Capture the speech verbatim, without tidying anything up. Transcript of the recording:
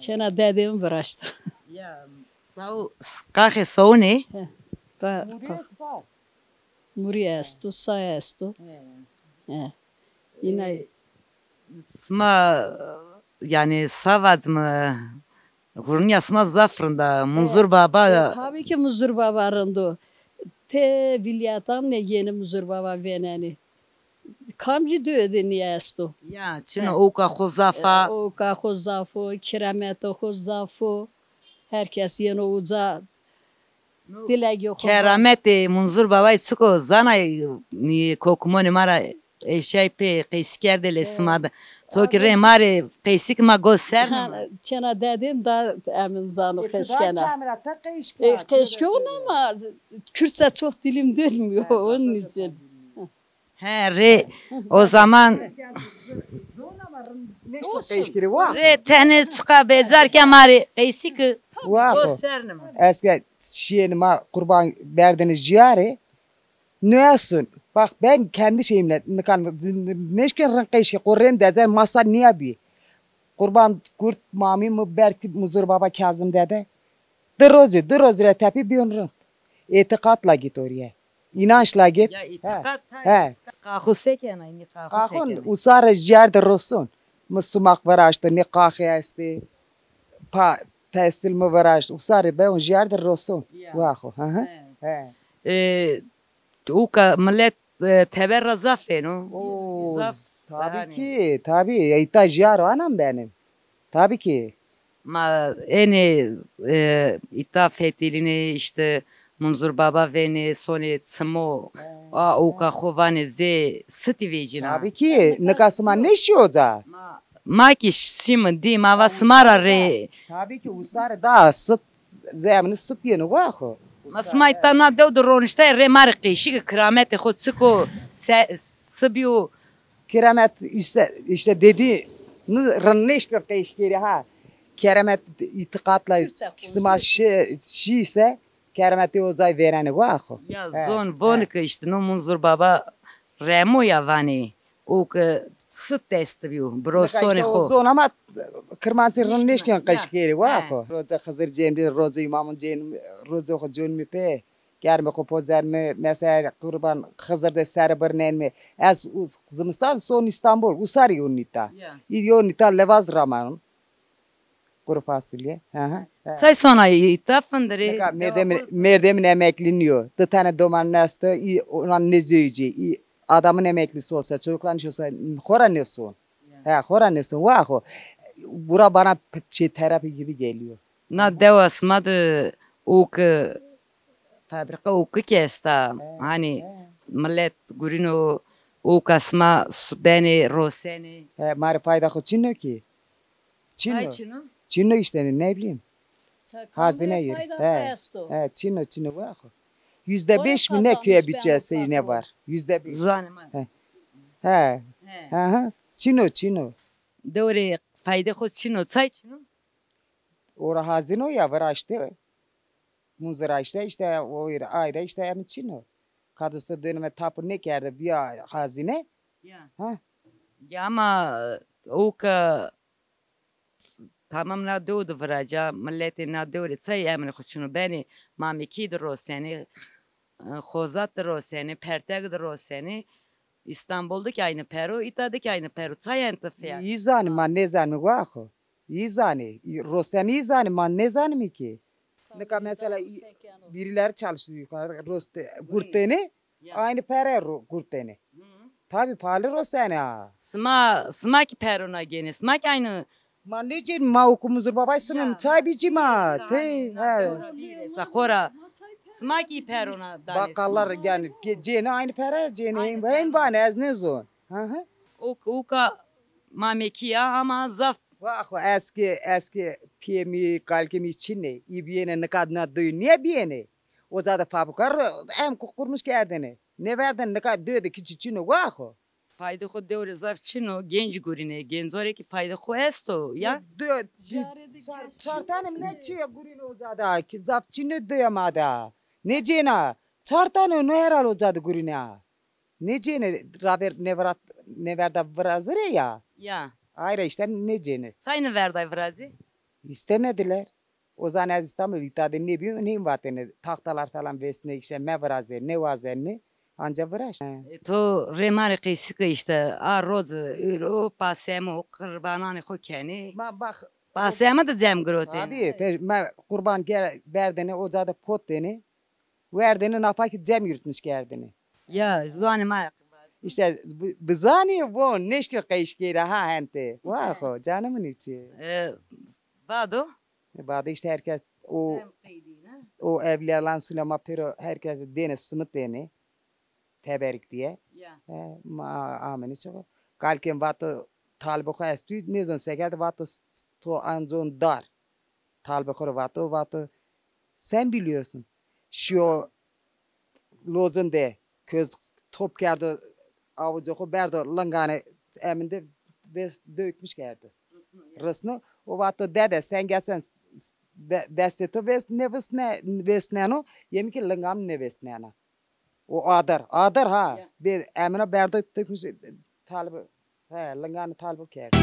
Çêna dedê mi viraşto. Ya, saw, qaxê sawunê? He, ta, ta. Murî esto, say esto. He. He. Yine. E, sima, yani, savacımı, gurniya sima zaf rinda, Munzur Baba. E, tabii ki Munzur Baba rindo. Te vilyatan ne yeni Munzur Baba veneni. Kamcî dewe de nîya esto. Ya, çin o, owka xo zaf a. E, owka xo zaf o, kerameto xo zaf o. Her kes yeno uca, no, dilegê xo. Kerametê Munzur Babay çik o, zanay, nî kokumonê ma ra eşyay pê qeysî kerdê lê sima de. To ki rê ma rê qeysî ki ma go ser nima. Ha, çêna dedê mi da emin zano qeysî kena. E, qeysî kewna ama Kürtçe çok dilim dönmüyor, onun için. He, rê, o zaman rê tenê çiqa becar ke ma rê qeysî ki, wa xo, ser nima. Eske şiyê nima qurban berdene jiyarê, nüesun. Bak, ben kendi şeyimle, nika neşken rind qeysî ke, qorrem dezen masa niya bi. Qurban gurt mamî mi berk Munzur Baba Kazım dede. Di rozî, di rozî ra tepî bîyon rind. Îtîqat la git orîye. Înanç la git. Ya, îtîqat, he. Qaxu se kena, nî qaxu se kena. Qaxun usare jerde rosun. Mi sumaq viraşto, nî qaxi estê. Pa testil mi viraşt. Usare be on jerde rosun. Ya. Waxu. Hı hı. He. He. E, Uka millet, e, teber ra zaf êno. Oo, zaf, tabii ki, tabii. Îta jiyar o anan benim. Tabii ki. Ma ênê, e, îta fetilînê, işte Munzur Baba vênê, sonê çimo, a owka xo vanê zê sitî vecîna. Tabii ki. Nika sima nêşî oca? Ma, ma ki şîmi dî, ma va sima ra rê. Tabii ki usare da sit, zemini sit yeno wa xo. Ma sima îta na dew de roniştay rê ma rê qeşî ki kirametê xo çik o, se, si bîyo. Keramet işte, işte dedi, rind nêşkir qeşkerî ha. Keramet îtîqatla sima şî, şî se, kerametê ocay vêrenê wa xo. Ya zon von ki işte no Munzur Baba remo ya vanê, o ki sit dest bîyo, biro sonê xo. O zon ama kirmanckî rind nêşkên qeşkerî wa xo. Roze Xizir cênbî, roze îmamun cênbî, roze xo cênbî pê. Germê xo pozenme, mesela qurban Xizir de sere birnenme. Ez zimistan son İstanbul, usar yonîta. Ya. Yonîta lewaz ramanon. Kuru fasulye. Hı hı. Çay sona îta fındıre. Nika merdem, merdem emekli niyo. Di tane doman neste, i, onan ne zewci, i, adamın emeklisi olsa, çocukların iş olsa, xora ne son. Ya. He, xora ne son. Wa xo. Bura bana şey terapi gibi geliyor. Na dewa sima de o ki fabrika o ki ki esta. He, hani he. Millet gurino o kasma su-, benê, rosenê. He, ma rê fayda xo çin o ki. Çin o. Ay çin o? Çin o işte, ne bileyim. Hazine yeri. He. He, çin o, çin o, wa xo. Yüzde beş mi ne köye bütçesi ne var? Yüzde beş. Zanê ma. He. He. He. Aha. Çin o, çin o. Dewrê fayde xo çin o. Çay çin o? Ora hazine o ya, viraşte. Munzur ra işte, işte o ayra işte em çin o. Kadisto döneme tapu ne kerde biya hazine. Ya. Ha. Ya ama o ki tamam na dew de viraca, milletê na dew rê çay emrê xo çin o, benê Mamekî de rosenê, e, Xozat de rosenê, Pertek de rosenê, İstanbul de ki aynı pero, îta de ki aynı pero. Çay ente fiyat? Î zanî, ma nêzanî wa xo. Î zanî, î, rosenî î zanî, ma nêzanîme ki. Nika mesela birileri çalıştı yukarıda, roste, gurtene, aynı para ro-, gurtene. Tabii pahalı rosene ha. Sima, sima ki perona gene, sima ki aynı. Ma ne cin, ma oku Munzur Babay sınım, çay bici ma. Te, he. Sa xora, sima ki perona dane. Bakkallar yani, ge-, cene aynı para, cene hem, hem bane, ez ne zon. Hı hı. O, o ka Mamekî ya ama zaf. Wa xo, ez ki, ez ki piyê mi, kalkê mi çin ê. Î biyêne nika na duyê nîye biyêne? Oca de fabrika ro-, em ku qurmuş kerdêne. Nêverdêne nika duyê de ki çi çin o, wa xo. Fayde xo dewrê zaf çin o, genc gurînê, genco rê ki fayde xo esto, ya? Duyê, çar-, çar tane mi ne çi gurînê oca de, ki zaf çin o duyê ma de. Nêcêna, çar tane no heral oca de gurînê. Nêcêne raver nêvira-, nêverda virazirê ya. Ya. Ayra işte nêcêne. Say nêverday virazî? İstemediler. O zaman ez İstanbul, İtalya'da ne bileyim, neyim vatene, tahtalar falan vesne, işte me viraze, ne vazenme, anca viraş. E, to rê ma rê qeysike işte, a roz, öyle o pasemo, qurbananê xo kenê. Ma bak. Pasemo de cem girotê. Abi, ma qurban gel, verdene, ocağı da pot dene. Werdêne napa ki cem yürütmüş kerdêne. Ya, zuanê ma. İşte bizanî, bu neşke qeyşkêre ha hente. Wa xo, canımın içi. E, Bado? Bado işte herkes o o evliyalan sulema pero herkes dêne simit dêne. Teberik diye. Ya. E, ma ameni çok. Kalken vato talbe xo estü, ne zon sekerde vato to anzon dar. Talbe xo ro vato, vato sen biliyorsun. Şiyo lozin de köz top kerdo, avuco xo berdo, lingane eminde dökmüş kerdi. Rısno. O vato dede sen gelsen destê to vês, nêvêsneno, yemî ki lingam nêvêsnena. O adir, adir ha. Bê emina berdo tökmüş talib, he, linganê talib kerdo.